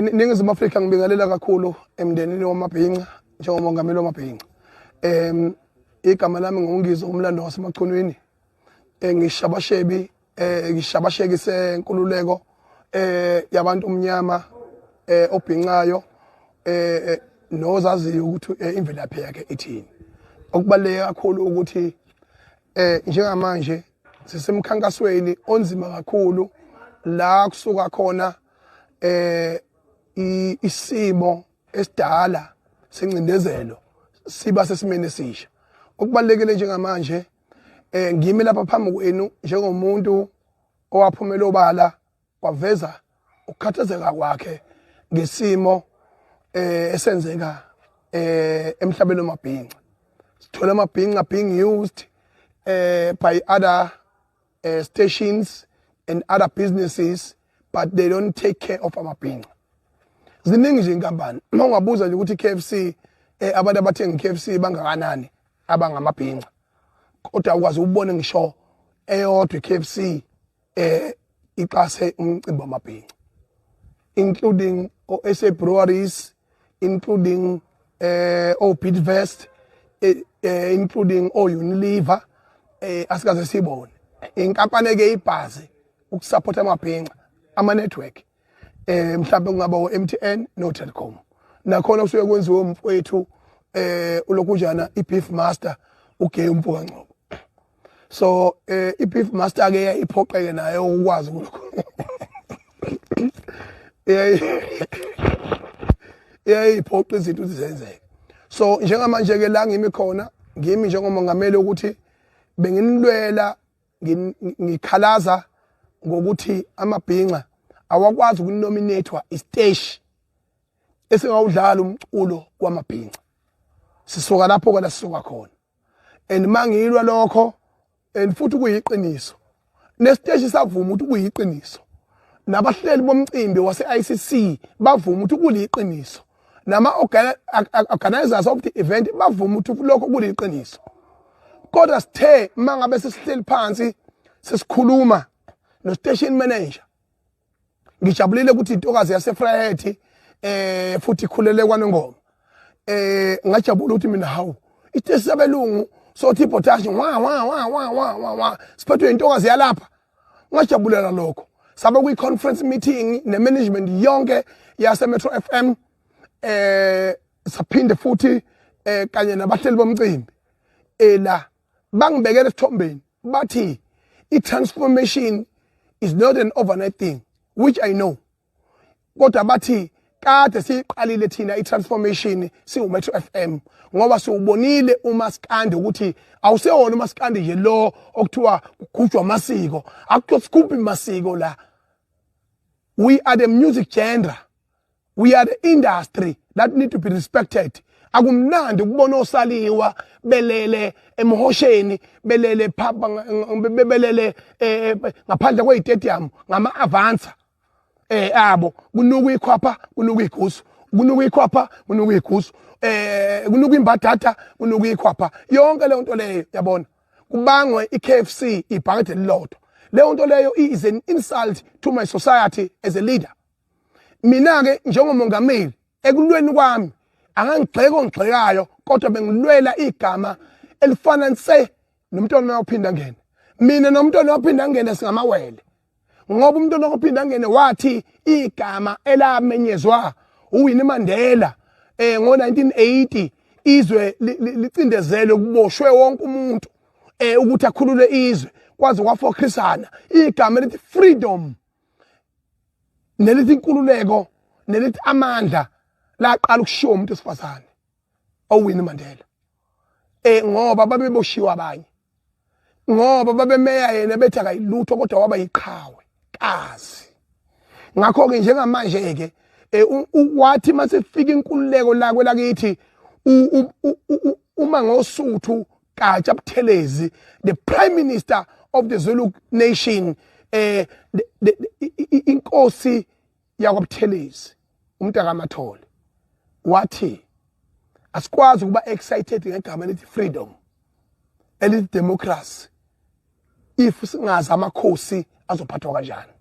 Ningizimu Afrika, ngibingelela kakhulu emndenini wamabhinca njengomongameli wamabhinca. Igama lami nguNgizwe umlando waseMachunwini. Ngishabashebi ngishabasheki senkululeko yabantu omnyama obhincayo nozaziyo ukuthi imvelaphi yakhe ithini. Okubaluleke kakhulu ukuthi njengamanje sisemkhankasweni onzima kakhulu la kusuka khona isimo esidala sencindezelo siba sesimeni esisha. Okubalulekile njengamanje, ngimi lapha phambi kwenu njengomuntu owaphumela obala waveza ukukhathazeka kwakhe ngesimo esenzeka emhlabeni wamabhinca. Sithola amabhinca being used by other stations and other businesses, but they don't take care of amabhinca. Ziningi nje inkampani, uma ungabuza nje ukuthi KFC, abantu abathenga KFC bangakanani abangamabhinca, kodwa ukwazi ukubona ngisho eyodwa iKFC ixhase umcimbi wamabhinca, including o-SA Breweries, including o-Bidvest, including o-Unilever. Asikaze sibone inkampani eke ibhazi ukusupport amabhinca, ama network mhlawumbe kungaba o-MTN no Telkom. Nakhona kusuke kwenziwe umfowethu ulokhunjana i-Beef Master ugay umfoka Ngcobo. So i-Beef Master ke iphoqeke nayo ukwazi kulokho, iyayiphoqa izinto ukuthi zenzeke. So njengamanje ke la ngimi khona, ngimi njengomongameli ukuthi benginilwela, ngikhalaza ngokuthi amabhinca awakwazi ukunominathwa isiteshi esingawudlala umculo kwamabhinca. Sisuka lapho ke la sisuka khona, and mangilwa lokho and futhi kuyiqiniso, nesiteshi savuma ukuthi kuyiqiniso, nabahleli bomcimbi wase-ICC bavuma ukuthi kuliqiniso, nama organizers of the event bavuma ukuthi lokho kuliqiniso. Kodwa sithe mangabe sesihleli phansi sesikhuluma no station manager, ngijabulile ukuthi intokazi yaseFryhead futhi ikhulele kwaNongoma, ngajabula ukuthi mina, hawu, isiteshi sabelungu sothi ipotash wa wa wa wa wa wa wa siphethwe intokazi yalapha. Ngajabulela lokho. Sabe kwi conference meeting ne management yonke yase Metro FM, saphinde futhi kanye nabahleli bomcimbi ela bangibekela esithombeni, bathi i-transformation is not an overnight thing, which I know, kodwa bathi kade siyiqalile thina i-transformation siwu-Metro FM, ngoba siwubonile umaskandi ukuthi awusewona umaskandi nje lo okuthiwa kugujwa amasiko. Akukho sigubhi masiko la. We are the music genre, we are the industry that need to be respected. Akumnandi ukubona osaliwa belele emhosheni, belele phaba, belele ngaphandle kwezitadium ngama Avanza abo, kunuka ikhwapha, kunuka igusu, kunuka ikhwapha, kunuka igusu, kunuka imbadada, kunuka ikhwapha, yonke leyo nto leyo yabona kubangwe iKFC ibhakede elilodwa. Leyo nto leyo is an insult to my society as a leader. Mina ke njengomongameli, ekulweni kwami, angangigxeka ongigxekayo, kodwa bengilwela igama elifana nse nomntwana waphinda ngene. Mina nomntwana waphinda ngene singamawele, ngoba umntwana waphinda ngene wathi igama elamenyezwa uWinnie Mandela ngo1980, izwe licindezelwe, kuboshwe wonke umuntu, ukuthi akhulule izwe kwaze kwafokhisana, igama elithi freedom nelithi inkululeko nelithi amandla laqala ukushiwo umuntu wesifazane oWinnie Mandela, ngoba babeboshiwe abanye, ngoba babemeya yena bethi akayilutho, kodwa waba yiqhawe kazi. Ngakho ke njengamanje ke wathi masefika inkululeko la kwelakithi, uma ngoSuthu Gatsha Buthelezi, the prime minister of the Zulu nation, inkosi yakwaButhelezi umntakaMathole, wathi asikwazi ukuba excited ngegama elithi freedom, elithi democracy, if singazi amakhosi azophathwa kanjani.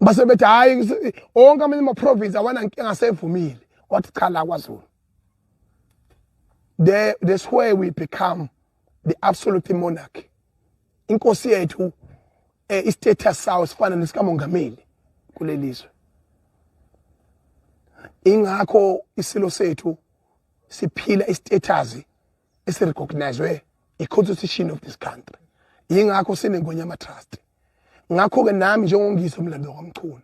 Base bethi hayi, onke amanye ama province awanankinga, sevumile. Wathi cha, la kwaZulu there, that's where we become the absolute monarch. Inkosi yethu, istatus sawo sifana nesikamongameli kulelizwe. Ingakho isilo sethu siphila istatus esirecognizwe i-constitution of this country. Ingakho sineNgonyama Trust. Ngakho-ke nami njengoNgizwe umlando kwaMchunu,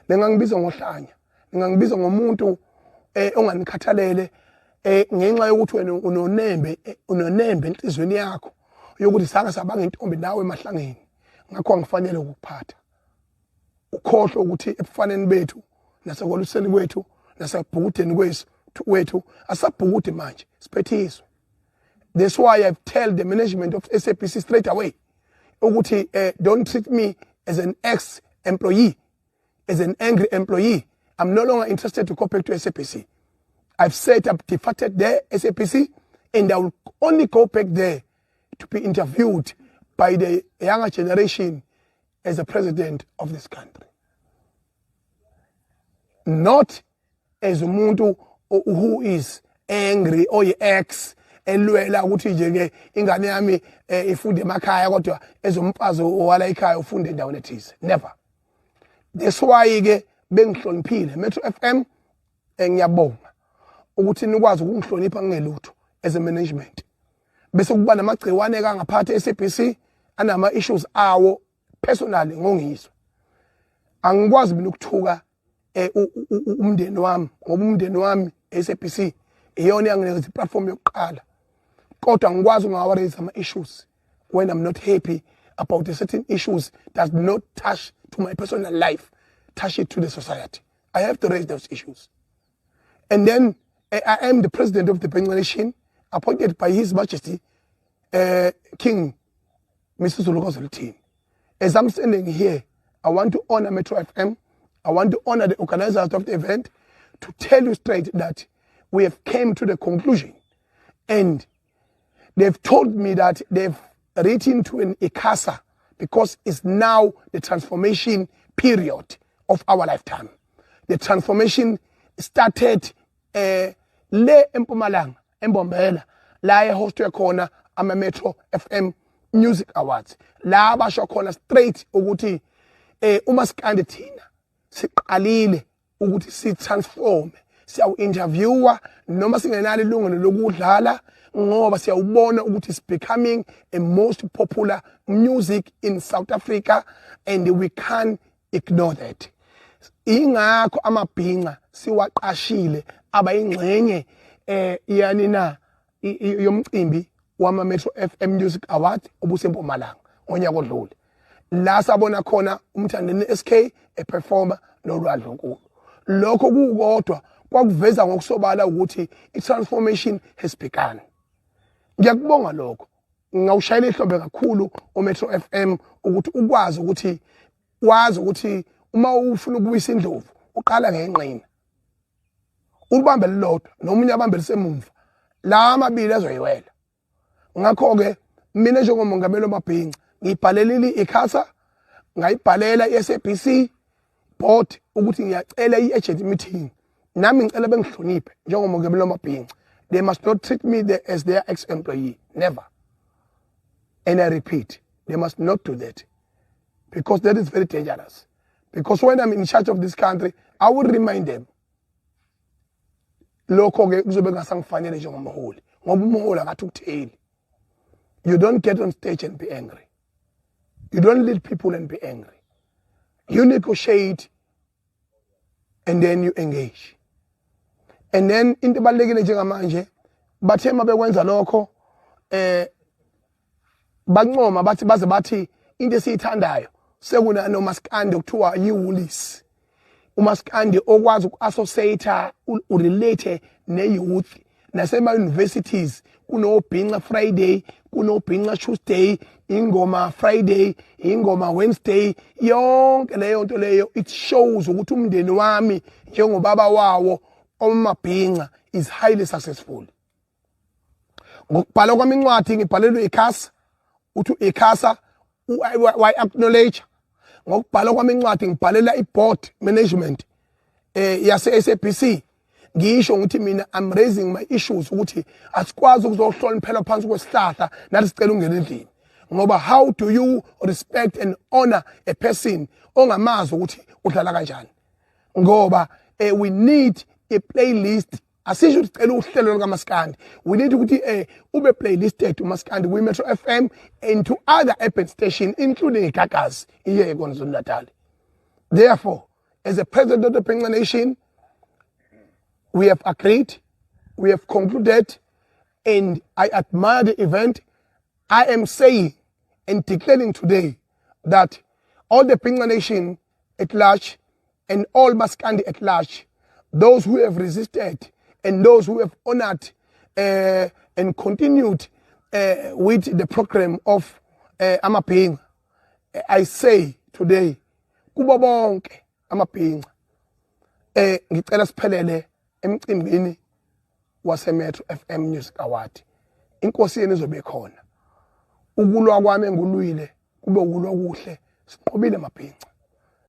ningangibiza ngohlanya, ningangibiza ngomuntu onganikhathalele, ngenxa yokuthi wena unonembe enhlizweni yakho yokuthi sake sabanga intombi nawe emahlangeni, ngakho angifanele ukukuphatha. Ukhohlwe ukuthi ebufaneni bethu nasekwaluseni kwethu nasebhukudeni kwethu asabhukudi manje, siphethiswe. That's why I've tell the management of SABC straight away ukuthi don't treat me as an ex employee, as an angry employee. I'm no longer interested to go back to SABC. I've said I've departed there, SABC, and I will only go back there to be interviewed by the younger generation as the president of this country, not as umuntu who is angry, oyi-ex elwela ukuthi nje ke ingane yami ifunde emakhaya, kodwa ezomfazi owala ekhaya ufunde endaweni ethize. Never. That's why ke bengihloniphile Metro FM. Ngiyabonga ukuthi nikwazi ukungihlonipha ngingelutho as a management, bese kuba namagciwane kangaphathi eSABC anama issues awo personally ngoNgizwe. Angikwazi mina ukuthuka umndeni wami, ngoba umndeni wami, SABC iyona yanginikeza iplatform yokuqala, kodwa angikwazi ungawa raise ama issues when I'm not happy about a certain issues does not touch to my personal life, touch it to the society. I have to raise those issues. And then I am the president of the Bhinca Nation, appointed by His Majesty King Misuzulu kaZwelithini. As I'm standing here, I want to honor Metro FM. I want to honor the organizers of the event to tell you straight that we have came to the conclusion, and they've told me that they've written to an ICASA because it's now the transformation period of our lifetime. The transformation started le eMpumalanga, eMbombela, la ehostwe khona ama Metro FM Music Awards, la basho khona straight ukuthi umaskandi thina siqalile ukuthi si transform. Siyawu interviewer noma singenalo ilungelo lokudlala, ngoba siyawubona ukuthi it's becoming a most popular music in South Africa and we can't ignore that. Ingakho amabhinca siwaqashile abayingxenye yani na yomcimbi wama Metro FM Music Award obusempumalanga ngonyaka odlule, la sabona khona uMthandeni SK eperforma noLwah Ndlunkulu. Lokho kukodwa kwakuveza ngokusobala ukuthi i-transformation has begun. Ngiyakubonga lokho, ngawushayela ihlombe kakhulu uMetro FM ukuthi ukwazi ukuthi wazi ukuthi uma ufuna ukubuyisa indlovu uqala ngenqina, ulibambe lilodwa nomunye abambe lisemumva, la amabili azoyiwela. Ngakho-ke mina njengomongameli wamabhinca ngiyibhalelile iCASA, ngayibhalela i-SABC board ukuthi ngiyacela i-urgent meeting. Nami ngicela bengihloniphe njengomongameli wamabhinca. They must not treat me as their ex-employee, never. And I repeat, they must not do that because that is very dangerous, because when I'm in charge of this country, I will remind them. Lokho-ke kuzobe kungasangifanele njengomholi, ngoba umholi akathukutheli. You don't get on stage and be angry. You don't lead people and be angry. You negotiate and then you engage. And then into ebalulekile njengamanje, bathe mabekwenza lokho bancoma, bathi baze bathi into esiyithandayo sekuna nomaskandi okuthiwa yiwulisi, umaskandi okwazi uku-associate, urelate ne-youth nasema-universities. Kunobhinca Friday, kunobhinca Tuesday, ingoma Friday, ingoma Wednesday. Yonke leyo nto leyo, it shows ukuthi umndeni wami njengobaba wawo omabhinca is highly successful. Ngokubhala kwami incwadi, ngibhalelwe iCASA, uthi iCASA wayi-acknowledge. Ngokubhala kwami incwadi, ngibhalela i-board management yase SABC, ngisho ngithi mina I'm raising my issues ukuthi asikwazi ukuzohloniphela phansi kwesihlahla, nathi sicela ungena endlini, ngoba how do you respect and honor a person ongamazi ukuthi udlala kanjani? Ngoba we need a playlist. Asisho ukuthi cela uhlelo lukamaskandi, we need ukuthi ube playlisted umaskandi kwi Metro FM and to other urban station, including iGagasi iye KwaZulu Natal. Therefore, as a president of the Bhinca Nation, we have agreed, we have concluded, and I admire the event. I am saying and declaring today that all the Bhinca Nation at large and all Maskandi at large, those who have resisted and those who have honored and continued with the program of Amabhinca, I say today kubo bonke amabhinca, ngicela siphelele emcimbini wase Metro FM Music Award. Inkosi yenu izobe khona. Ukulwa kwami engulwile kube ukulwa kuhle, sinqobile mabhinca.